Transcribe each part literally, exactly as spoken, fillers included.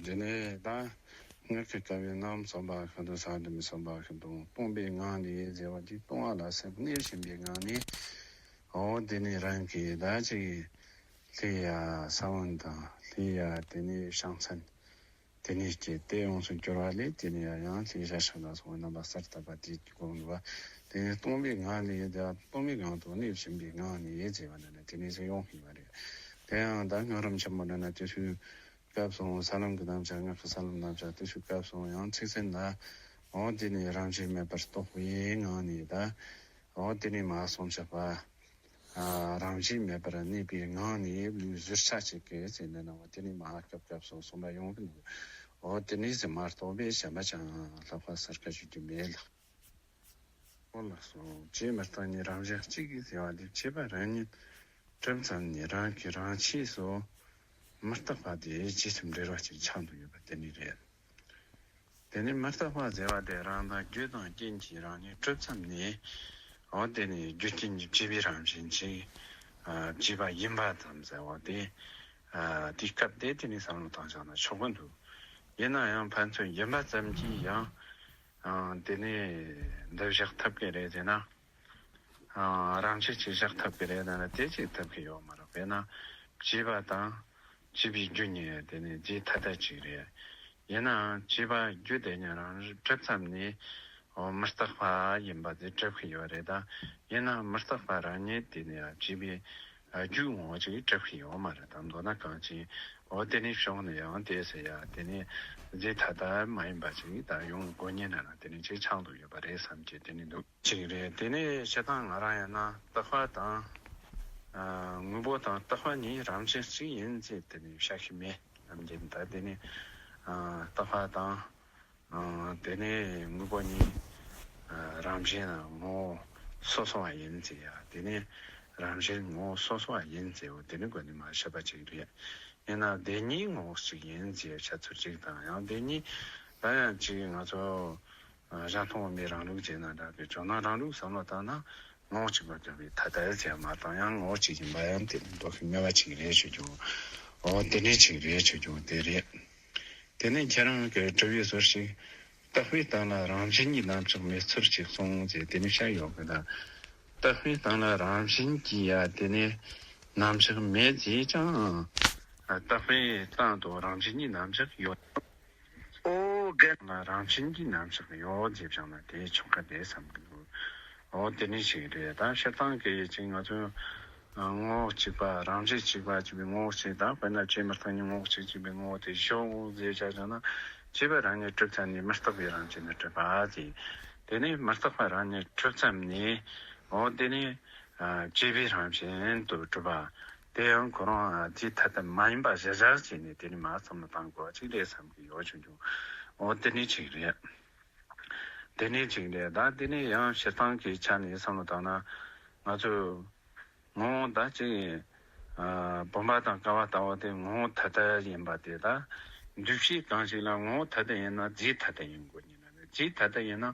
དེ་ནས་ད་སྔར་གྱི་བསྐལ་པའི་ནམ་གསུམ་པ་ཤིན་ཏུ་ས་དུ་མི་གསུམ་པ་ཤིན་ཏུ་སྟོང་པའི་ངང་ལས་ཟེར་བ་དེ་སྟོང་བ་ལ་སེམས་གནས་བཞིན་པའི་ངང་ནས། འོ་དེ་ནས་རང་གི་ད་ཅིག་ལྷའི་ཡ་ས་བོན་དང་ལྷའི་ཡ་དེ་ནས་བྱང་སེམས། དེ་ནས་སྐྱེས་ཏེ་ཡོངས་སུ་གྱུར་པ་ལས། དེ་ནས་ཡང་ལྷའི་ཞལ་ཕྱག་ལ་སོགས་པའི་རྣམ་པ་གསལ་བཏབ་པ་དེའི་སྒོམ་པ། དེ་ནས་སྟོང་པའི་ངང་ལས་ཡེ། དེ་སྟོང་པའི་ངང་དུ་གནས་བཞིན་པའི་ངང་ནས་ཡེ་ཟེར་བ་ནི་དེ་ནས་ཟེར་ཡོང་ཡིན་པ་རེད། དེ་ཡང་ད་སྔགས་རིམ་ཆེན་མོ་འདྲ་ན་དེ་ཚོའི་སྐབས་སུ་ས་ལམ་གྱི་རྣམ་གཞག་སྔགས་ཀྱི་ས་ལམ་རྣམ་གཞག་དེ་ཚོའི་སྐབས་སུ་ཡང་ཚིག་ཟིན་ལ། འོ་དེ་ནས་རང་བཞིན་མེད་པར་རྟོགས་པའི་ངང་ནས་ད། འོ་དེ་ནས་མ་སོང་ཆགས་པ། རང་བཞིན་མེད་པར་གནས་པའི་ངང་ནས་ལུས་གཟུར་ཆ་གཅིག་གི་ཟེར་ནས་ནང་བ་དེ་ནི་མ་ཧཱ་སྐབས་སྐབས་སུ་གསུངས་པ་ཡོང་གི་འདུག་འོ་དེ་ནི་ཟེར་མ་རྟོགས་པའི་བྱམས་པ་ཅང་ལྷག་པ་གསར་ཁ་ཞུ་རྒྱུ་མེད་ལགས། འོ་ལགས་སོ། བྱས་མི་རྟག་ཉིད་རང་བཞིན་གཅིག་གིས་ཟེར་བ་འདི་བྱས་པ་རང་ཉིད་གྲུབ་ཙམ་ནས་རང་གིས་རང་ཆས་སུ་མི་རྟག་པ་དེ་རྗེས་སུ་འབྲེལ་བ་ཅིག་ཆགས་འདུག་ཡོད་པ་དེ་ནི་རེད། དེ་ནས་མི་རྟག་པ་ཟེར་བ་དེ་རང་དང་རྒྱུ་དང་རྐྱེན་གྱིས་རང་ཉིད་གྲུབ་ཙམ་ནས། འོ་དེ་ནས་རྒྱུ་རྐྱེན་གྱིས་བྱས་པའི་རང་བཞིན་གྱིས་བྱས་པ་ཡིན་པ་ཙམ་ཟེར་བ་དེ། དེའི་སྐབས་དེ་དེ་ནས་བསམ་བློ་བཏང་བཞག་ན་ཆོག་གི་འདུག་ཡིན་ན་ཡང་ཕན་ཚུན་ཡིན་པ་ཙམ་གྱིས་ཡང་དེ་ནས་འདི་བཞག་ཐུབ་ཀྱི་རེད་ཟེར་ན། རང་ཆས་ཅིག་བཞག་ཐུབ་ཀྱི་རེད་ན་དེ་ཅིག་ཐུབ་ཀྱི་ཡོད་མ་རེད། དཔེར་ན་བྱས་པ་དང་བྱས་པའི་རྒྱུ་གཉིས་དེ་ནི་རྫས་ཐ་དད་ཅིག་རེད། ཡིན་ནའང་བྱས་པ་རྒྱུ་དེ་ཉིད་རང་གྲུབ་ཙམ་ནས་འོ་མི་རྟག་པ་ཡིན་པ་དེ་གྲུབ་ཀྱི་ཡོད་རེད་ད། ཡིན་ནའང་མི་རྟག་པ་རང་ཉིད་དེ་ནི་བྱས་པའི་རྒྱུའི་ངོ་བོ་ཅིག་གྲུབ་ཀྱི་ཡོད་མ་རེད་དམ། མདོར་ན་གང་ཅི། འོ་དེ་ནི་ཕྱོགས་ནས་ཡང་དེ་ཟེར་ཡ་དེ་ནི་རྫས་ཐ་དད་མ་ཡིན་པ་ཅིག་ད་ཡོང་དགོས་ཉེན་ན་དེ་ནི་ཅིག་ཆགས་འདུག་ཡོད་པ་རེད་བསམ་གྱི་དེ་ནི་འདུག་ཅིག་རེད། དེ་ནས་སྤྱིར་བཏང་ང་རང་ཡིན་ན་རྟག་པ་དང་། ཨ། དངོས་པོ་དང་རྟག་པ་གཉིས་རང་བཞིན་གཅིག་ཡིན་ཅེས་དེ་ནས་བཤད་ཤེས་མེད་ནམ་རྒྱུན་ད་དེ་ནས། ཨ། རྟག་པ་དང་། ཨ། དེ་ནས་དངོས་པོ་གཉིས། ཨ། རང་བཞིན་ངོ་བོ་སོ་སོ་བ་ཡིན་ཅེས་ཡ་དེ་ནས་རང་བཞིན་ངོ་བོ་སོ་སོ་བ་ཡིན་ཅེས་འོ་དེ་ནི་དགོས་ནི་མ་བཤད་པ་ཅིག་རེད། ཡིན་ན་དེ་གཉིས་ངོ་བོ་གཅིག་ཡིན་ཅེས་བཤད་ཚུལ་གཅིག་དང་ཡང་དེ་གཉིས་ད་ཡང་གཅིག་ང་ཚོ། གཞན་སྟོང་དབུ་མའི་རང་ལུགས་བྱས་ན་འདྲ་གི་ཇོ་ནང་རང་ལུགས་བསམ་བློ་བཏང་ན་ངོ་བོ་གཅིག་པ་རྒྱལ་བའི་ཐ་དད་བྱས་མ་བཏང་ཡང་ངོ་བོ་གཅིག་ཡིན་པ་ཡང་དེ་མདོ་གི་ངེས་པ་གཅིག་རེད་ཆོས་ཀྱང་། འོ་དེ་འདྲའི་གཅིག་རེད་ཆོས་ཀྱང་དེ་རེད། དེ་ནས་ཁྱེད་རང་གི་དྲི་བའི་ཟུར་ཞིག་རྟག་པའི་སྟེང་ལ་རང་བཞིན་གྱི་རྣམ་གཞག་མེད་ཚུལ་གཅིག་གསུངས་ཟེར་དེ་ནས་བཤད་ཡོད་གི་ད། རྟག་པའི་སྟེང་ལ་རང་བཞིན་གྱི་ཡ་དེ་ནས་རྣམ་གཞག་མེད་ཅེས་ཀྱང་། རྟག་པའི་སྟེང་དུ་རང་བཞིན་གྱི་རྣམ་གཞག་ཡོད། ཨོ་རྒན། ང་རང་བཞིན་གྱི་རྣམ་གཞག་ཡོད་ཅེས་བྱུང་ན་དེ་ཆོག་གི་རེད་བསམ་གི་འདུག་ཨོ་དེ་ནི་ཞིག་རེད་ད། སྤྱིར་བཏང་གི་ཅིག་ང་ཚོས་ངོ་བོ་གཅིག་པ་རང་བཞིན་གཅིག་པ་གཅིག་པའི་ངོ་བོ་གཅིག་དང་དཔེར་ན་བྱས་མི་རྟག་གཉིས་ངོ་བོ་གཅིག་གཅིག་པའི་ངོ་བོ་དེ་ཤོག་ཟེར་བྱ་བྱུང་ན་བྱས་པ་རང་ཉིད་གྲུབ་ཙམ་ནས་མི་རྟག་པའི་རང་བཞིན་དུ་གྲུབ་པ་དེ། དེ་ནི་མི་རྟག་པ་རང་ཉིད་གྲུབ་ཙམ་ནས་ཨོ་དེ་ནི་བྱས་པའི་རང་བཞིན་དུ་གྲུབ་པ། དེ་ཡང་ཁོ་རང་རྫས་ཐ་དད་མ་ཡིན་པ་གཞིར་བཞག་བྱས་ནས་དེ་ནི་མ་བསམ་བློ་བཏང་དགོས་པ་ཅིག་རེད་བསམ་གི་ཡོད་ཆུང་ཆུང་། འོ་དེ་ནི་ཅིག་རེད། དེ་ནི་ཅིག་རེད་ད། དེ་ནི་ཡང་སྤྱིར་བཏང་གི་ཆ་ནས་བསམ་བློ་བཏང་ན་ང་ཚོས་ངོ་བོ་ད་ཅིག་ཨ། བུམ་པ་དང་ཀ་བ་ལྟ་བུ་དེ་ངོ་བོ་ཐ་དད་ཡིན་པ་དེ་ད་འདུ་ཤེས་གང་ཞིག་ལ་ངོ་བོ་ཐ་དད་ཡིན་ན་རྫས་ཐ་དད་ཡིན་དགོས་ཉིན་ན་རྫས་ཐ་དད་ཡིན་ན་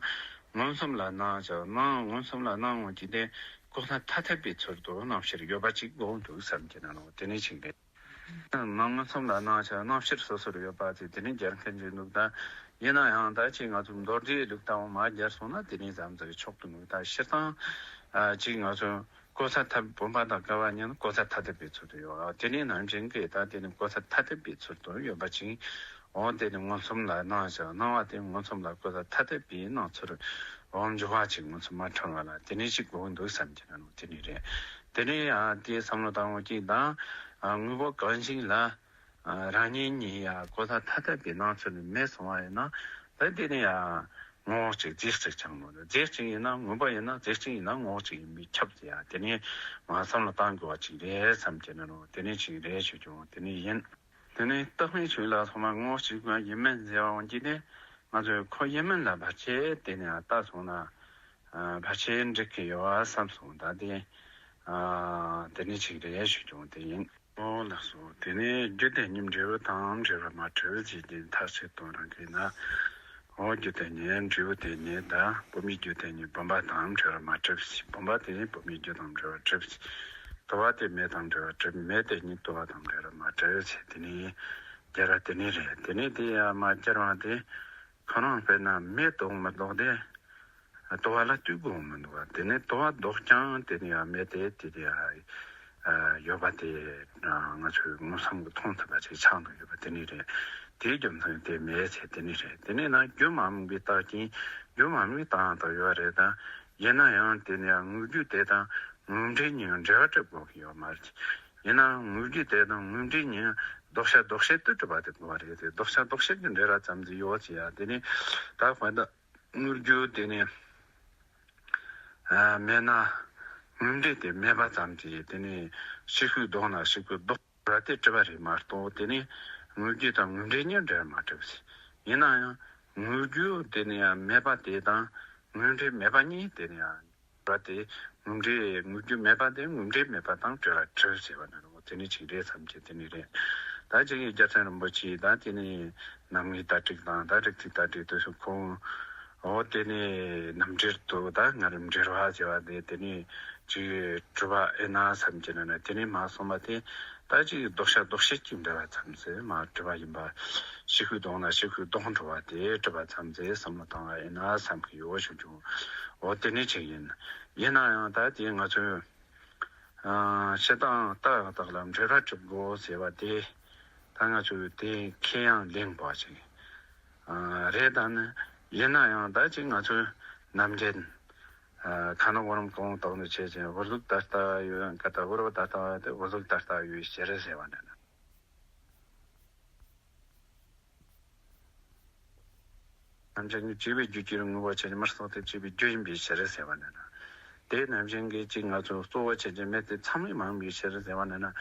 མངོན་སུམ་ལ་སྣང་བྱ་སྣང་མངོན་སུམ་ལ་སྣང་ངོ་ཅི་སྟེ་ལྐོག་ཟ་ཐ་དད་པའི་ཚུལ་དུ་སྣང་ཕྱིར་ཡོད་པ་ཅིག་དགོས་འདུག་བསམ་གྱི་ན་ནོ་དེ་ནི་ཅིག་རེད། སྣང་མངོན་སུམ་ལ་སྣང་བྱ་སྣང་ཕྱིར་སོ་སོར་ཡོད་པ་དེ་དེ་ནི་རྒྱལ་མཁན་གྱི་ལུགས་དང་ཡིན་ན་ཡང་ད་ཅིག་ང་ཚོ་མདོ་སྡེའི་ལུགས་ལྟ་བུ་མ་རྒྱལ་སོང་ན་དེ་ནི་ཙམ་ཙམ་ཆོག་ཏུ་འདུག་ད་སྤྱིར་བཏང་ཅིག་ང་ཚོ་ལྐོག་ཟ་ཐ་བུམ་པ་དང་ཀ་བ་གཉིས་ནི་ལྐོག་ཟ་ཐ་དད་པའི་ཚུལ་དུ་ཡོད། དེ་ནི་ནང་བཞིན་གྱི་ད་དེ་ནི་ལྐོག་ཟ་ཐ་དད་པའི་ཚུལ་དུ་ཡོད་པ་ཅིག་འོ་དེ་ནི་མངོན་སུམ་ལ་སྣང་བྱ་སྣང་བ་དེ་མངོན་སུམ་ལ་ལྐོག་ཟ་ཐ་དད་པའི་སྣང་ཚུལ་འོ་འཇུག་པ་ཅིག་མངོན་སུམ་མ་འཁྲུལ་བ་ལ་དེ་ནི་ཅིག་དགོས་འདུག་བསམ་གྱི་ན་ནོ་དེ་ནི་རེད། དེ་ནི་ཡང་དེའི་བསམ་བློ་བཏང་བ་ཅིག་དང་དངོས་པོ་གང་ཞིག་ལ་རང་ཉིད་ཉིད་ཡང་ལྐོག་ཟ་ཐ་དད་པའི་སྣང་ཚུལ་མེད་སོང་བ་ཡིན་ན་ད་དེ་ནི་ཡང་ངོ་བོ་གཅིག་རྫས་གཅིག་ཀྱང་མོ་རེད། རྫས་གཅིག་ཡིན་ན་དངོས་པོ་ཡིན་ན་རྫས་གཅིག་ཡིན་ན་ངོ་བོ་གཅིག་ཡིན་པས་ཁྱབ་ཟེར་ཡ་དེ་ནི་མ་བསམ་བློ་བཏང་དགོས་པ་ཅིག་རེད་བསམ་གྱི་ན་ནོ་དེ་ནི་ཅིག་རེད་ཞུ་རྒྱུ་དེ་ནི་ཡིན། དེ་ནས་རྟག་པའི་ཆོས་ལ་ཐོག་མར་ངོ་བོ་གཅིག་པ་ཡིན་མིན་ཟེར་བ་འོང་གི་ནས་ང་ཚོས་ཁོ་ཡིན་མིན་ལ་བར་ཆད་དེ་ནས་ལྟ་སོང་ན་བར་ཆད་འགྲིག་གི་ཡོད་བསམ་སོང་ད་དེ་དེ་ནས་ཅིག་རེད་ཞུ་རྒྱུ་དེ་ཡིན། ཨོ་ལགས་སོ། དེ་ནས་རྒྱུ་དེ་ཉིད་འབྲས་བུ་དང་འབྲེལ་བར་མ་གྲུབ་ཅེས་ཀྱི་མཐར་ཕྱིན་དང་རང་གི་ན། འོ་རྒྱུ་དེ་ཉིད་འབྲས་བུ་དེ་ཉིད་དང་བུད་མེད་རྒྱུ་དེ་ཉིད་བུམ་པ་དང་འབྲེལ་བར་མ་གྲུབ་ཅེས་བུམ་པ་དེ་ཉིད་བུད་མེད་རྒྱུ་དང་འབྲེལ་བར་གྲུབ་ཅེས་དུ་བ་དེ་མེ་དང་འབྲེལ་བར་གྲུབ་མེ་དེ་ཉིད་དུ་བ་དང་འབྲེལ་བར་མ་གྲུབ་ཅེས་དེ་ནི་ རྒྱལ་རབས་དེ་ནས་རེད། དེ་ནས་དེ་ཡང་མ་བསྐྱར་བ་དེ་ཁོ་རང་དཔེར་ན་མེ་ལྡོག་མི་ལྡོག་དེ། ལྟོ་བ་ལ་ལྟོས་དགོས་མི་འདུག་བ། དེ་ནས་ལྟོ་བ་ལྡོག་ཀྱང་དེ་ནས་ཡང་མེ་དེ་དེ་དེ་ཡང་ཡོད་པ་དེ་ང་ཚོས་མངོན་སུམ་གྱིས་མཐོང་ཐུབ་པ་ཅིག་ཆགས་འདུག་ཡོད་པ་དེ་ནས་རེད། དེའི་རྒྱུ་མཚན་དེ་མེད་ཚེ་དེ་ནས་རེད། དེ་ནས་ན་རྒྱུ་མ་དམིགས་པའི་རྟགས་ཀྱིས་རྒྱུ་མ་དམིགས་པའི་རྟགས་ཡང་དག་ཡོད་རེད་ད། ཡིན་ན་ཡང་དེ་ནས་ཡང་དངོས་རྒྱུ་དེ་དང་དངོས་འབྲས་གཉིས་འབྲེལ་བ་གྲུབ་དགོས་ཀྱི་ཡོད་མ་རེད། ཡིན་ནའང་དངོས་རྒྱུ་དེ་དང་དངོས་འབྲས་གཉིས་ལྡོག་བྱ་ལྡོག་བྱེད་དུ་གྲུབ་པ་དེ་དགོས་པ་རེད་དེ། ལྡོག་བྱ་ལྡོག་བྱེད་ཀྱི་འབྲེལ་བ་ཙམ་དུ་ཡོད་ཅེས་ཡ། དེ་ནས་ད་དཔེར་ན་དངོས་རྒྱུ་དེ་ནས་ཨ་མེད་ན་དངོས་འབྲས་དེ་མེད་པ་ཙམ་གྱིས་དེ་ནས་ཕྱི་ཤུགས་ལྡོག་ན་ཕྱི་ཤུགས་ལྡོག་པ་དེ་གྲུབ་པ་རེད་མ་གཏོགས། དེ་ནས་དངོས་རྒྱུ་དང་དངོས་འབྲས་གཉིས་འབྲེལ་མ་གྲུབ་ཟེར། ཡིན་ན་ཡང་དངོས་རྒྱུ་དེ་ནས་ཡང་མེད་པ་དེ་དང་དངོས་འབྲས་མེད་པ་གཉིས་དེ་ནས་ཡང་། བ་དེ་དངོས་འབྲས་དངོས་རྒྱུ་མེད་པ་དེ་དངོས་འབྲས་མེད་པ་དང་བྲལ་བ་བྲལ་ཟེར་བ་ནི་རེད། དེ་ནི་ཅིག་རེད་བསམ་གྱི་དེ་ནི་རེད། ད་ཅིག་རྒྱལ་མཚན་རིན་པོ་ཆེ་ད་དེ་ནི་རྣམ་ངེས་ད་ཀྲིག་དང་ད་རིགས་ཐིག་ད་ཀྲིག་དེ་ཚོ་ཁོང་འོ་དེ་ནི་རྣམ་འགྲེལ་དུ་ད་ང་རང་འགྲེལ་བ་ཟེར་བ་དེ་དེ་ནི་ཅིག་གྲུབ་པ་ཨེ་ན་བསམ་གྱི་ན་ན་དེ་ནི་མ་སོང་བ་དེ། ད་ཅིག་ལྡོག་བྱ་ལྡོག་བྱེད་ཀྱི་འབྲེལ་བ་ཙམ་ཟེར་མ་གྲུབ་པ་ཡིན་པ། ཕྱི་ཤུགས་ལྡོག་ན་ཕྱི་ཤུགས་ལྡོག་འགྲོ་བ་དེ་གྲུབ་པ་ཙམ་ཟེར་བསམ་བློ་བཏང་བ་ཡིན་ན་བསམ་གྱི་ཡོད་ཞུ་རྒྱུ། འོ་དེ་ནི་ཅིག་ཡིན། ཡིན་ན་ཡང་ད་དེ་ང་ཚོས་ཨ་སྤྱིར་བཏང་རྟགས་ཡང་དག་ལ་འབྲེལ་བ་གྲུབ་དགོས་ཟེར་བ་དེ། ད་ང་ཚོས་དེ་ཁས་ཡང་ལེན་དགོས་ཅིག་ཨ་རེད། ད་ནི་ཡིན་ན་ཡང་ད་ཅིག་ང་ཚོས་ནམ་རྒྱུན་ཨ་ཁ་ནང་བུ་རམ་གོང་དོག་ནི་བྱེད་ཅིང་བུ་ལུག་ད་ལྟ་ཡོད་ཀ་ད་བུ་རོ་ད་ལྟ་དེ་བུ་ལུག་ད་ལྟ་ཡོད་ཤེས་རེད་ཟེར་བ་ནི་ན། ནམ་རྒྱུན་གྱི་བྱས་པའི་རྒྱུ་ཅིར་དངོས་པོ་ཆ་ཅན་མི་རྟག་སྟེ་བྱས་པའི་རྒྱུ་ཡིན་པའི་ཕྱིར་ཟེར་བ་ནི་ན། དེ་ནམ་རྒྱུན་གྱི་ཅིག་ང་ཚོ་གཙོ་བོ་ཆ་ཅན་མེད་དེ་མཚམས་མེད་མ་ཡིན་པའི་ཕྱིར་ཟེར་བ་ནི་ན།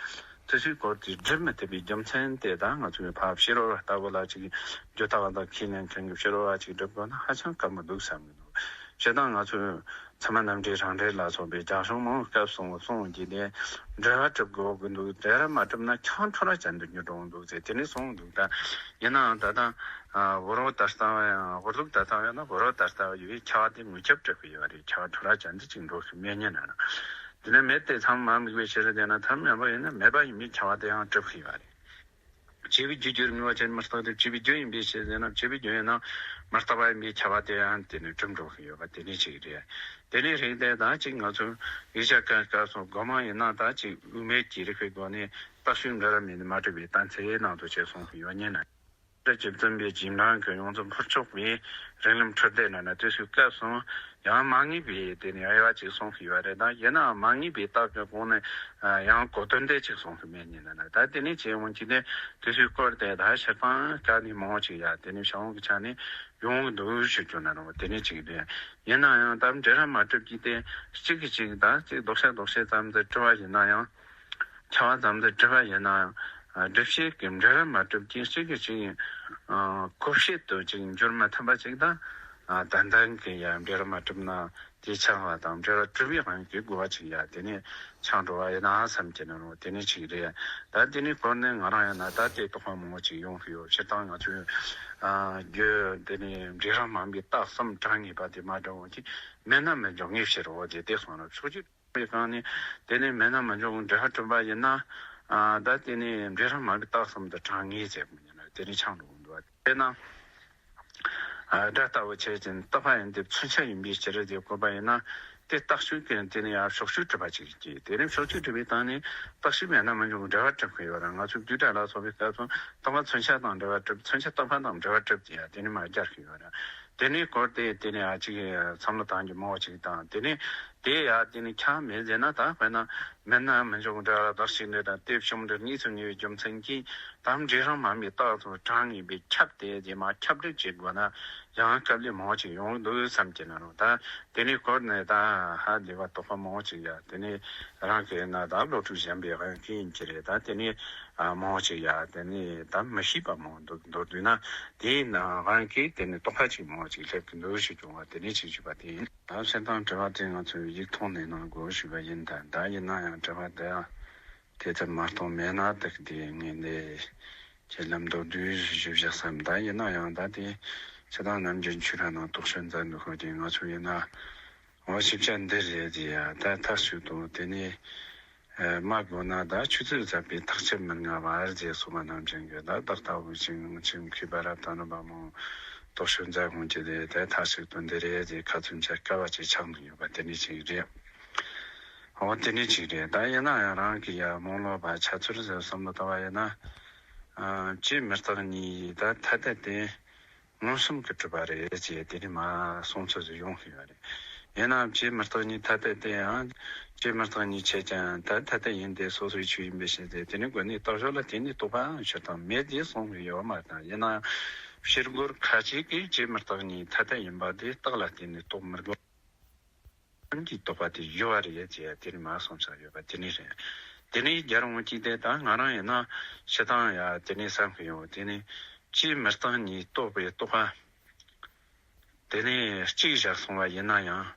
དེ་ཚོའི་སྐོར་དེ་སྒྲུབ་མི་ཐུབ་པའི་རྒྱུ་མཚན་དེ་དག་ང་ཚོའི་ཕ་ཕྱི་རོལ་ལྟ་བུ་ལ་ཅིག་རྒྱུ་རྟག་དང་ཁས་ལེན་མཁན་གྱི་ཕྱི་རོལ་བ་ཅིག་སྒྲུབ་དགོས་ན་ཧ་ཅང་དཀའ་མོ་འདུག་བསམ་གྱི་འདུག་བྱས་ཙང་ང་ཚོས་ཚད་མ་རྣམ་འགྲེལ་རང་འགྲེལ་ལ་སོགས་པའི་རྒྱ་གཞུང་མང་སྐབས་སོང་གསུང་གི་ནས་འབྲེལ་བ་གྲུབ་དགོས་ཀྱི་འདུག་འབྲེལ་བ་མ་གྲུབ་ན་ཁྱང་ཁྲོ་ར་ཅན་དུ་འགྱུར་འགྲོ་འདུག་ཟེར་དེ་ནས་གསུངས་འདུག་ད་ཡིན་ནའང་ད་ལྟ་ཨ་བུ་རོ་ད་ལྟ་བ་ཡང་བུ་ལུག་ད་ལྟ་བ་ཡང་ན་བུ་རོ་ད་ལྟ་བ་ཡོད་པའི་ཁྱབ་པ་དེ་ངོས་ཁྱབ་གྲུབ་ཀྱི་ཡོད་རེད། ཁྱང་ཁྲོ་ར་ཅན་དུ་ཅིག་འགྲོ་ཤི་མེད་ཉན་ན་ན་དེ་ནས་མེད་དེ་མཚམས་མ་དམིགས་པའི་ཕྱིར་དེ་ན་ཐར་མེད་པ་ཡིན་ན་མེད་པ་ཡིན་པའི་ཁྱབ་པ་དེ་ཡང་གྲུབ་ཀྱི་ཡོད་རེད། བྱས་པའི་རྒྱུ་རྒྱུར་དངོས་པོ་ཆ་ཅན་མི་རྟག་སྟེ་བྱས་པའི་རྒྱུ་ཡིན་པའི་ཕྱིར་ཟེར་ན་བྱས་པའི་རྒྱུ་ཡིན་ན་མི་རྟག་པ་ཡིན་པའི་ཁྱབ་པ་དེ་ཡང་དེ་ནི་གྲུབ་འགྲོ་གི་ཡོད་པ་དེ་ནི་ཅིག་རེད། དེ་ནི་རིགས་དེ་དང་ཅིག་ང་ཚོས་ཡིག་ཆ་ག་ག་སོགས་སྒོ་མང་ཡིན་ན་ད་ཅིག་དབུ་མའི་གི་རིགས་པའི་སྒོ་ནས་རྟགས་ཆོས་འགའ་ར་མེད་ནི་མ་གྲུབ་པའི་གཏན་ཚིགས་ནང་དུ་ཅེས་གསུངས་ཀྱི་ཡོད་ཉིན་ན། སྤྱི་བཙུན་པའི་རྗེས་འབྲང་གི་ཡོངས་རྫོགས་འཕུར་ཆོག་པའི་རིང་ལམ་འཕྲུལ་དེ་ན་ན་དེ་ཚོའི་སྐབས་སུ་ཡང་མ་ངེས་པའི་དེ་ནི་དབྱེ་བ་ཅིག་གསུངས་ཀྱི་ཡོད་རེད། ད་ཡིན་ནའང་མ་ངེས་པའི་རྟགས་ཀྱི་སྒོ་ནས་ཡང་གོ་དོན་དེ་ཅིག་གསུངས་ཀྱི་མེད་ཉིན་ན་ན་ད་དེ་ནི་ཅེས་འོང་གི་ནས་དེ་ཚོའི་སྐོར་དེ་ད་ཕྱིར་བཏང་དཀའ་ནི་མང་བོ་ཅིག་ཡ་དེ་ནི་བྱ་འོང་གི་ཆ་ནས་ཡོང་གི་འདུག་ཞུ་རྒྱུ་ན་རུང་དེ་ནི་ཅིག་རེད། ཡིན་ན་ཡང་ད་འབྲེལ་བ་མ་གྲུབ་ཀྱི་དེ་གཅིག་གིས་གཅིག་ད་གཅིག་ལྡོག་ཤ་ལྡོག་ཤ་ཙམ་དུ་དྲི་བ་ཡིན་ན་ཡང་། ཁྱབ་པ་ཙམ་དུ་དྲི་བ་ཡིན་ན་ཡང་། སྒྲུབ་བྱེད་ཀྱི་འབྲེལ་བ་མ་གྲུབ་ཀྱི་གཅིག་གིས་གཅིག་གོ་བྱེད་དུ་ཅིག་འགྱུར་མ་ཐུབ་པ་ཅིག་དང་། ཏན་ཏན་གྱི་ཡང་འབྲེལ་བ་མ་གྲུབ་ན་དེ་ཆགས་པ་དང་འབྲེལ་བ་གྲུབ་པའི་དབང་གིས་དགོས་པ་ཅིག་ཡ་དེ་ནས་ཆགས་འགྲོ་བ་ཡིན་ན་བསམ་གྱི་ན་རུང་དེ་ནས་ཅིག་རེད། ད་དེ་ནས་སྐོར་ནས་ང་རང་ཡང་ན་ད་དེ་དོགས་པ་མང་པོ་ཅིག་ཡོང་གི་ཡོད། སྤྱིར་བཏང་ང་ཚོས་རྒྱུ་དེ་ནས་འབྲེལ་བ་མ་ཡིན་པའི་རྟགས་གསུམ་གྲངས་ངེས་པ་དེ་མ་འདྲ་བོ་ཅིག་མེད་ན་མི་འཇོག་ངེས་ཕྱིར་རོ་དེ་དེ་སོང་རབས་ཕྱོགས་ཀྱི། པའི་སྒང་ནས་དེ་ནས་མེད་ན་མི་འཇོག་འབྲེལ་བ་གྲུབ་པ་ཡིན་ན། ཨ་ད་དེ་ནས་འབྲེལ་བ་མ་ཡིན་པའི་རྟགས་གསུམ་དུ་གྲངས་ངེས་བྱེད་དགོས་ཡིན་ན་དེ་ནས་ཆགས་འགྲོ་གི་འདུག་བ། དཔེར་ན། ཨ་སྒྲ་ལྟ་བུ་ཆ་ཅན་རྟག་པ་ཡིན་ཏེ་མཚོན་བྱ་ཡིན་པའི་ཕྱིར་དེ་བཀོད་པ་ཡིན་ན། དེ་རྟགས་ཆོས་ཀྱི་དེ་ནས་ཡང་ཕྱོགས་ཆོས་གྲུབ་པ་ཅིག་སྐྱེ། དེ་ནས་ཕྱོགས་ཆོས་གྲུབ་པའི་སྟེང་ནས་རྟགས་ཆོས་མེད་ན་མི་འཇོག་འབྲེལ་བ་གྲུབ་ཀྱི་ཡོད་ར། ང་ཚོ་རྒྱུ་སྒྲ་ལ་སོགས་པའི་སྐབས་སུ་རྟག་པ་མཚོན་བྱ་དང་འབྲེལ་བ་གྲུབ། མཚོན་བྱ་རྟག་པ་དང་འབྲེལ་བ་གྲུབ་ཀྱི་ཡ་དེ་ནས་མ་སྦྱར་གྱི་ཡོད་ར། དེ་ནས་སྐོར་དེ་དེ་ནས་ཨ་ཅིག་བསམ་བློ་བཏང་རྒྱུ་མང་བ་ཅིག་དང་། དེ་ནས་དེ་ཡ་དེ་ནས་ཁྱབ་མེད་ཟེར་ན། ད་དཔེར་ན་མེད་ན་མི་འཇོག་འབྲེལ་བ་རྟགས་ཆོས་འབྲེལ་དང་དེ་བྱུང་འབྲེལ་གཉིས་སུ་ངེས་པའི་རྒྱུ་མཚན་གྱིས་དམ་འབྲེལ་རང་མ་མི་རྟགས་སུ་གྲངས་ངེས་པའི་ཁྱབ་དེ་རྗེས་མ་ཁྱབ་འབྲེལ་བྱེད་དགོས་ན་ཡང་སྐབས་ལས་མང་བ་ཅིག་ཡོང་གི་འདུག་བསམ་གྱི་ན་རུང་། ད་དེ་ནས་སྐོར་ནས་ད་ཧ་ལས་པ་དོགས་པ་མང་བ་ཅིག་ཡ་དེ་ནས་རང་གི་ན་ད་བློ་གྲོས་ཞན་པའི་དབང་གིས་ཡིན་གྱི་རེད། ད་དེ་ནས་ཨ་མང་བ་ཅིག་ཡ་དེ་ནས་ད་མི་ཤེས་པ་མང་འདུག་མདོར་བསྡུས་ན་དེའི་ནང་དབང་གིས་དེ་ནས་དོགས་པ་ཅིག་མང་བ་ཅིག་སླེབས་ཀྱི་འདུག་ཞེས་བྱུང་བ་དེ་ནས་ཅིག་ཞུས་པ་དེ་ཡིན། ད་བཤད་སྟངས་དྲི་བ་དེ་ང་ཚོས་ཡིག་ཐོག་ནས་གནང་དགོས་ཞུས་པ་ཡིན། ད་ད་ཡིན་ན་ཡང་དྲི་བ་དེ་དེ་ལྟར་མ་གཏོང་མེད་ན་དག་དེ་ངས་འདི་ཁྱེད་ལམ་མདོར་བསྡུས་ཞུ་བཞག་བསམ། ད་ཡིན་ན་ཡང་ད་དེ་ཕྱི་དང་ནམ་རྒྱུན་ཆོས་ར་ནང་རྟོག་དཔྱོད་མཛད་འདུག་ཁོ་དེ་ང་ཚོ་ཡིན་ན་འོ་ཞིབ་ཆ་འདི་རེད་དེ་ཡ་ད་ཐག་ཆོད་དོ། དེ་ནས་ སྨྲ་དགོས་ན་ད་ཆུ་ཚོད་ཟད་པའི་ཐག་ཆོད་མི་ང་བར་ཞེས་གསུངས་པ་ནང་བཞིན་གྱི་ད་བདག་ལྟ་བུ་ཅིང་ཁྱིམ་མཁས་པ་རབ་དང་རིམ་པ་མང་རྟོགས་ཤིང་མཛད་ཁུངས་ཀྱི་དེ་དེ་མཐའ་གཅིག་ཏུ་འདི་རེད་ཅེས་ཁ་ཚོན་བྱ་དཀའ་བ་ཅིག་ཆགས་མི་ཡོད་པ་དེ་ནི་ཅིག་རེད། འོ་དེ་ནི་ཅིག་རེད། ད་ཡིན་ན་ཡང་རང་གི་ཡ་རྨོངས་ལོག་པ་ཆ་ཚུལ་ཟེར་བསམ་བློ་བཏང་བ་ཡིན་ན། ཨ་བྱས་མི་རྟག་གཉིས་ད་ཐ་དད་དེ། མངོན་སུམ་གྱིས་གྲུབ་པ་རེད་ཅེས་དེ་ནི་མ་གསུང་ཚུལ་ཞིག་ཡོང་གི་ཡོད་རེད། ཡིན་ནའང་བྱས་མི་རྟག་གཉིས་ཐ་དད་དེ་ཡང་། བྱས་མི་རྟག་གཉིས་ཆད་ཀྱང་ད་ཐ་དད་ཡིན་ཏེ་སོ་སོའི་ཆོས་ཡིན་པའི་ཕྱིར་ཏེ་དེ་ནི་དགོས་ནི་རྟགས་ཤོག་ལ་བརྟེན་ནས་རྟོགས་པའང་སྤྱིར་བཏང་མེད་ཅེས་གསུངས་ཀྱི་ཡོད་མ་རེད། ཡིན་ནའང་། ཕྱིར་རྒོལ་ཁ་ཅིག་གིས་བྱས་མི་རྟག་གཉིས་ཐ་དད་ཡིན་པ་དེ་རྟགས་ལ་བརྟེན་ནས་རྟོགས་མི་དགོས། ཀྱི་རྟོགས་པ་དེ་ཡོད་པ་རེད་ཅེས་དེ་ནི་མ་གསུངས་ས་ཡོད་པ་དེ་ནི་རེད། དེ་ནི་རྒྱལ་རོང་གཅིག་དེ་དང་ང་རང་ཡིན་ན་སྤྱིར་བཏང་ཡ་དེ་ནི་བསམ་གི་ཡོད། དེ་ནི་བྱས་མི་རྟག་གཉིས་རྟོགས་པའི་རྟོགས་པ་དེ་ནི་གཅིག་བཞག་སོང་བ་ཡིན་ན་ཡང་།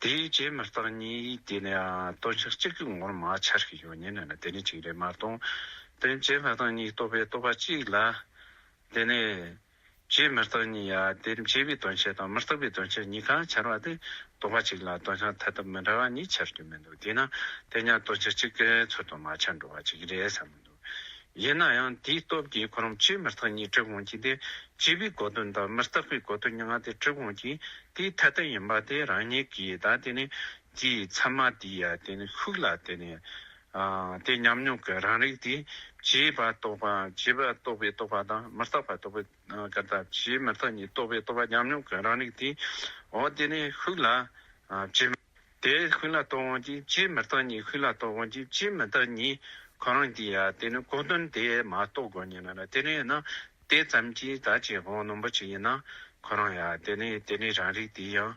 དེའི་བྱས་མི་རྟག་གཉིས་དེ་ནི་དོན་ཆ་གཅིག་གི་ངོར་མ་འཆར་གི་ཡོད་ཉིན་ན་དེ་ནི་གཅིག་རེད་མ་གཏོགས། དེ་བྱས་མི་རྟག་གཉིས་རྟོགས་པའི་རྟོགས་པ་གཅིག་ལ། དེ་ནས། བྱས་མི་རྟག་གཉིས་ཡ་དེ་བྱས་པའི་དོན་ཆ་དང་མི་རྟག་པའི་དོན་ཆ་གཉིས་ཀ་འཆར་བ་དེ་རྟོག་པ་གཅིག་ལ་དོན་ཆ་ཐ་དད་མི་འདྲ་བ་གཉིས་འཆར་རྒྱུ་མི་འདུག་དེས་ན་དེ་ཉིད་དོན་ཆ་གཅིག་གི་ཚུལ་དུ་མ་འཆར་འགྲོ་བ་ཅིག་རེད་བསམ་གི་འདུག་ཡིན་ན་ཡང་དེའི་སྟོབས་ཀྱིས་ཁོ་རང་བྱས་མི་རྟག་གཉིས་གྲུབ་འོང་གི་དེ་བྱས་པའི་གོ་དོན་དང་མི་རྟག་པའི་གོ་དོན་གཉིས་ཀ་དེ་གྲུབ་འོང་གི་དེའི་ཐ་དད་ཡིན་པ་དེ་རང་ཉིད་ཀྱིས་ད་དེ་ནི་དེའི་ཚད་མ་དེ་ཡ་དེ་ནི་ཤུགས་ལ་དེ་ནི། ཨ་དེ་ཉམས་མྱོང་གི་རང་རིག་དེ་བྱས་པ་རྟོགས་པ་བྱས་པ་རྟོགས་པའི་རྟོགས་པ་དང་མི་རྟག་པ་རྟོགས་པའི་ཨ་ག་ད་བྱས་མི་རྟག་གཉིས་རྟོགས་པའི་རྟོགས་པ་ཉམས་མྱོང་གི་རང་རིག་དེ་འོ་དེ་ནས་ཤུགས་ལ་ཨ་བྱས་དེ་ཤུགས་ལ་རྟོགས་འོང་གྱི་བྱས་མི་རྟག་གཉིས་ཤུགས་ལ་རྟོགས་འོང་གྱི་བྱས་མི་རྟག་གཉིས་ཁོ་རང་དེ་ཡ་དེ་ནི་གོ་དོན་དེ་མ་རྟོགས་དགོས་ཉིན་ན་དེ་ནས་ན་དེ་ཙམ་གྱིས་ད་ཅི་དབང་རྣོན་པོ་ཅིག་ཡིན་ན་ཁོ་རང་ཡ་དེ་ནས་དེ་ནས་རང་རིག་དེ་ཡང་།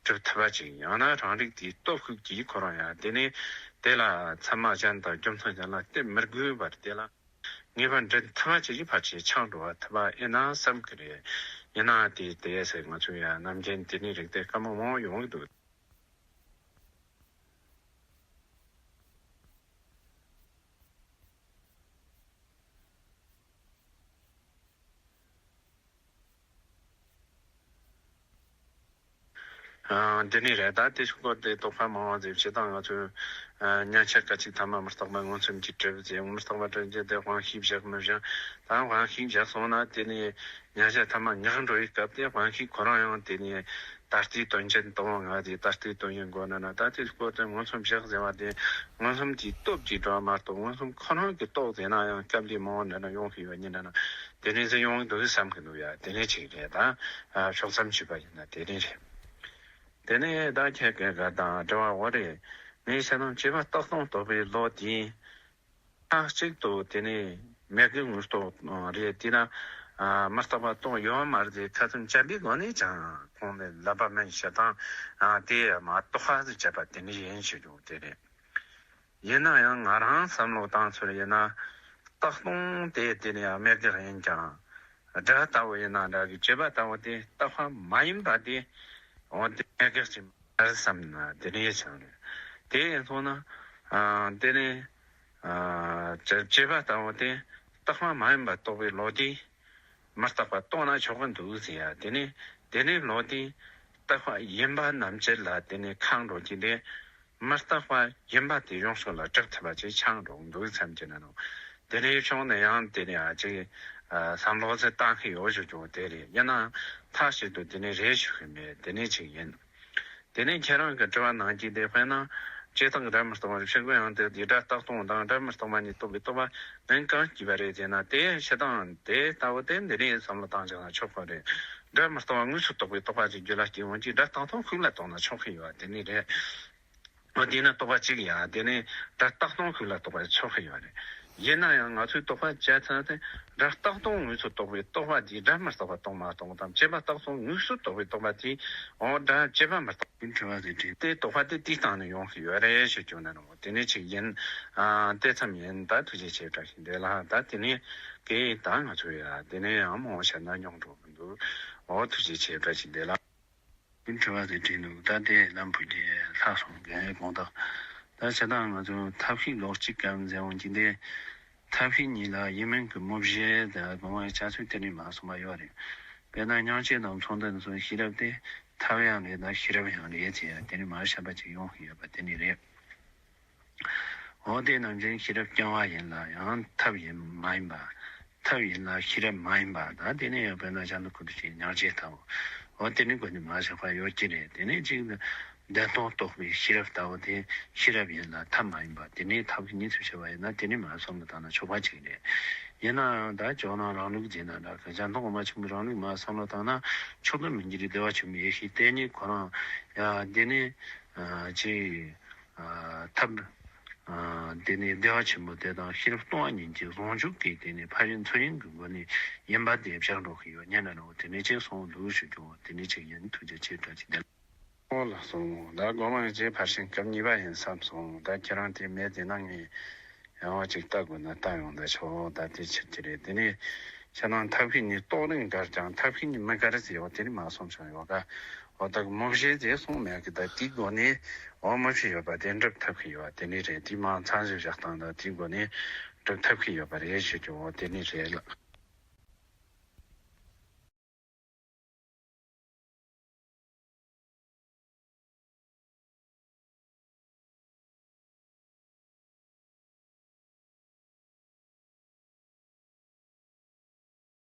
གྲུབ་ཐུབ་པ་ཅིག་ཡང་ན་རང་རིག་དེའི་སྟོབས་ཤུགས་ཀྱིས་ཁོ་རང་ཡང་དེ་ནས་དེ་ལ་ཚད་མ་གཞན་དང་རྒྱུ་མཚན་གཞན་ལ་བརྟེན་མི་དགོས་པར་དེ་ལ་ངེས་པ་འདྲེན་ཐུབ་པ་ཅིག་ཕལ་ཆེར་ཆགས་འགྲོ་བ་ཐུབ་པ་ཨེ་ན་བསམ་གི་རེད། ཡིན་ནའང་དེ་དེ་ཟེར་ང་ཚོས་ཡང་རྣམ་མཁྱེན་དེ་ནས་རིག་སྟེ་དཀའ་མོ་མང་ཡོང་གི་འདུག་ཨ་འདི་ནི་རེད། ད་དེ་སྐོར་དེ་དོགས་པ་མང་བ་ཟེར་བྱེད་སྟངས་ང་ཚོས་ཨ་མཉམ་བཞག་སྐད་ཅིག་ཐ་མ་མི་རྟག་པ་མངོན་སུམ་གྱིས་གྲུབ་ཟེར། མི་རྟག་པ་གྲུབ་རྗེས་དེ་དབང་ཤེས་བཞག་མི་བཞག་ད་དབང་ཤེས་བཞག་སོང་ན་དེ་ནི་མཉམ་བཞག་ཐ་མ་ཉག་འགྲོ་བའི་སྐབས་དེ་དབང་ཤེས་ཁོ་རང་ཡང་དེ་ནི་ད་ལྟའི་དོན་ཅན་དང་ང་དེ་ད་ལྟའི་དོན་ཡིན་དགོས་ན་ན། ད་དེ་སྐོར་དེ་མངོན་སུམ་བཞག་ཟེར་བ་དེ་མངོན་སུམ་གྱི་སྟོབས་ཀྱིས་འགྲོ་བ་མ་གཏོགས་མངོན་སུམ་ཁོ་རང་གི་རྟོགས་ཟེར་ན་ཡང་སྐབས་འདི་མང་བོ་འདྲ་ན་ཡོང་གི་ཡོད་ཉིན་འདྲ་ན། དེ་ནས་ཟེར་ཡོང་གི་འདུག་བསམ་གི་འདུག་ཡ། དེ་ནས་ཅིག་རེད། ད་ཕྱོགས་མཚམས་ཞུས་པ་ཡིན་ན་དེ་ནས་རེད། དེ་ནས་ད་ཁྱེད་ཀྱི་ག་དང་དྲི་བ་འོ་རེད། ངས་བཤད་ན་བྱས་པ་རྟག་སྟོང་རྟོགས་པའི་ལུགས་དེ་མཐའ་གཅིག་ཏུ་དེ་ནས་མེད་དགུའི་དངོས་རྟོགས་རེད། དེས་ན་མི་རྟག་པ་རྟོགས་ཡོད་མ་རེད་ཟེར་ཁ་ཚོན་བཅད་པའི་སྒོ་ནས་ཀྱང་ཁོང་ནས་ལབ་པ་མིན་བཤད་སྟངས་དེ་མ་རྟོགས་པ་ཟེར་བྱས་པ་དེ་ནས་ཡིན་ཞུ་རྒྱུ་དེ་རེད། ཡིན་ན་ཡང་ང་རང་བསམ་བློ་བཏང་ཚུལ་ཡིན་ན། རྟག་སྟོང་དེ་དེ་ནས་ཡང་མེད་དགག་ཡིན་ཀྱང་། སྒྲ་ལྟ་བུ་ཡིན་ན་འདྲ་གི་བྱས་པ་ལྟ་བུ་དེ་རྟག་པ་མ་ཡིན་པ་དེ། འོ་དེ་མེད་དགག་ཅིག་མ་རེད་བསམ་ན་དེ་ནས་ཡིད་ཆེས་རེད། དེ་ཡིན་སོང་ན། ཨ་དེ་ནས། ཨ་བྱས་པ་ལྟ་བུ་དེ་རྟག་པ་མ་ཡིན་པ་རྟོགས་པའི་ལུགས་དེ། མི་རྟག་པ་རྟོགས་ན་ཆོག་གི་འདུག་ཟེར་ཡ། དེ་ནས་དེ་ནས་ལུགས་དེ་རྟག་པ་ཡིན་པ་རྣམས་ཅན་ལ་དེ་ནས་ཁེངས་འགྲོ་གི་དེ། མི་རྟག་པ་ཡིན་པ་དེ་ཡོངས་སུ་ལ་གྲུབ་ཐུབ་པ་ཅིག་ཆགས་འགྲོ་འདུག་བསམ་གྱི་ན་ནོ། དེ་ནས་བྱུང་ནས་ཡང་དེ་ནས་ཨ་ཅིག་བསམ་བློ་ཚེ་བཏང་གི་ཡོད་ཞུ་རྒྱུ་དེ་རེད། ཡིན་ནའང་མཐའ་གཅིག་ཏུ་དེ་ནས་རེད་ཞུ་གི་མེད། དེ་ནས་ཅིག་ཡིན། དེ་ནས་ཁྱེད་རང་གི་དྲི་བ་ནང་གི་དེ་དཔེར་ན་ཇི་ལྟར་སྒྲ་མི་རྟག་པ་ཕྱིར་རྒོལ་ཡང་དེ་དེ་སྒྲ་རྟག་སྟོང་དང་སྒྲ་མི་རྟག་པ་གཉིས་རྟོགས་པའི་རྟོག་པ་ལན་གང་སྐྱེས་པ་རེད་ཅེ་ན། དེ་བཤད་སྟངས་དེ་ལྟ་བུ་དེ་འདི་ནས་བསམ་བློ་བཏང་བྱས་ན་ཆོག་གི་རེད། སྒྲ་མི་རྟག་པ་དངོས་སུ་རྟོགས་པའི་རྟོག་པ་ཅིག་རྒྱུད་ལ་སྐྱེ་འོང་གི་སྒྲ་རྟག་སྟོང་ཤུགས་ལ་རྟོགས་ན་ཆོག་གི་ཡོད་དེ་ནི་རེད། འོ་དེས་ན་རྟོག་པ་གཅིག་ཡང་དེ་ནས་སྒྲ་རྟག་སྟོང་ཤུགས་ལ་རྟོགས་པ་ཆོག་གི་ཡོད་རེད། ཡིན་ན་ཡང་ང་ཚོའི་རྟོག་པ་བྱས་ཚར་ཏེ་སྒྲ་རྟག་སྟོང་དངོས་སུ་རྟོགས་པའི་རྟོག་པ་དེས་སྒྲ་མི་རྟག་པ་རྟོགས་མ་རྟོགས་དང་བྱས་པ་རྟག་སྟོང་དངོས་སུ་རྟོགས་པའི་རྟོག་པ་དེས་འོ་སྒྲ་བྱས་པ་མི་རྟག་པའི་འཁྲུལ་བ་ཟེར་དྲིས་ཏེ་རྟོག་པ་དེ་དེའི་སྟེང་ནས་ཡོང་གི་ཡོད་རེད་ཞུ་རྒྱུ་ན་ནོ། དེ་ནས་ཅིག་ཡིན། ཨ་དེ་ཙམ་ཡིན། ད་ཐུགས་རྗེ་ཆེ་བཀྲ་ཤིས་བདེ་ལེགས། ད་དེ་ནས་གི་ད་ང་ཚོ་ཡ་དེ་ནས་ཡང་མང་བོ་བཤད་ན་ཉུང་འགྲོ་གི་འདུག་འོ་ཐུགས་རྗེ་ཆེ་བཀྲ་ཤིས་བདེ་ལེགས། དྲི་བ་དེ་དྲིས་འདུག་ད་དེ་ལམ་བུ་དེ་ལྷག་སོང་གི་དགོངས་དག་ད་བྱས་ཙང་ང་ཚོ་ཐབས་ཤེས་ལོག་གཅིག་གམ་ཟེར་འོང་གི་འདི། ཐབས་ཤེས་གཉིས་ལ་ཡིན་མིན་གྱི་རྨོངས་གཞི་དང་དགོངས་པའི་བྱ་ཚུལ་དེ་ནི་མ་གསུངས་པ་ཡོད་རེད། དཔེར་ན་སྙིང་རྗེ་དང་མཚུངས་ལྡན་སོགས་ཤེས་རབ་དེ་ཐབས་ཡང་རེད་ན་ཤེས་རབ་ཡང་རེད་ཅེས་དེ་ནི་མ་བཤད་པ་ཅིག་ཡོང་གི་ཡོད་པ་དེ་ནི་རེད། འོ་དེ་ནང་བཞིན་ཤེས་རབ་རྐྱང་བ་ཡིན་ལ་ཡང་ཐབས་ཡིན་མ་ཡིན་པ། ཐབས་ཡིན་ལ་ཤེས་རབ་མ་ཡིན་པ་ད་དེ་ནས་ཡང་དཔེར་ན་གཞན་དུ་ཁུ་དུ་ཞིག་ཉག་ཅེས་ལྟ་བུ། འོ་དེ་ནི་དགོས་ནི་མ་བཞག་པ་ཡོད་ཀྱི་རེད། དེ་ནས་གཅིག་ནི་བདེན་སྟོང་རྟོགས་པའི་ཤེས་རབ་ལྟ་བུ་དེ་ཤེས་རབ་ཡིན་ལ་ཐབས་མ་ཡིན་པ་དེ་ནི་ཐབས་ཀྱི་གཉིས་སུ་ཕྱེ་བ་ཡིན་ན་དེ་ནི་མ་བསམ་བློ་བཏང་ན་ཆོག་པ་ཅིག་རེད། ཡིན་ནའང་ད་ཇོ་ནང་རང་ལུགས་བྱས་ན་འདྲ་གི་གཞན་དོན་ངོ་མ་ཆེན་པོའི་རང་ལུགས་མ་བསམ་བློ་བཏང་ན་ཆོག་ཏུ་མི་འགྱུར་བའི་བདེ་བ་ཆེན་པོའི་ཡེ་ཤེས་དེ་ནི་ཁོ་རང་ཡ་དེ་ནི་ཅིག་ཐབས། དེ་ནས་བདེ་བ་ཆེན་པོ་དེ་དང་ཤེས་རབ་སྟོང་པ་ཉིད་ཀྱི་ཟུང་འཇུག་གི་དེ་ནས་ཕ་རོལ་ཚོགས་དབྱིངས་ཀྱི་སྒོ་ནས་ཡིན་པ་དེ་བཞག་འགྲོ་གི་ཡོད་སྙམ་ན་ནོ། དེ་ནས་ཅིག་གསུངས་འདུག་ཞུ་རྒྱུ་དེ་ནས་ཅིག་ཡིན། ཐུགས་རྗེ་ཆེ། བཀྲ་ཤིས་བདེ་ལེགས། ཨོ་ལགས་སོ། ད་སྒོ་མང་རྗེས་ཕར་ཕྱིན་སྐབས་གཉིས་པ་ཡིན་བསམ་སོང་། ད་ཁྱེད་རང་དེ་མེད་དེ་ན་ངས་ཡང་བ་ཅིག་ལྟ་དགོས་ན་ལྟ་ཡོང་ད་ཆོག་ད་དེ་ཕྱིར་གྱི་རེད། དེ་ནས་ཁྱེད་རང་ཐབས་ཤེས་གཉིས་རྟོགས་རིང་དགར་ཀྱང་ཐབས་ཤེས་གཉིས་མི་དགར་ཟེར་བ་དེ་ནི་མ་སོང་བྱུང་ཡོད་ག་འོ་ད་མུ་བཞི་ཟེར་གསུངས་མེད་གི་ད་དེའི་སྒོ་ནས་འོ་མུ་བཞི་ཡོད་པ་དེ་འགྲུབ་ཐབས་ཤེས་ཡོད་པ་དེ་ནི་རེད། དེ་མ་མཚན་བཞི་བཞག་སྟངས་ད་དེའི་སྒོ་ནས་འགྲུབ་ཐབས་ཤེས་ཡོད་པ་རེད་ཞུ་རྒྱུ་འོ་དེ་ནི་རེད་ལགས།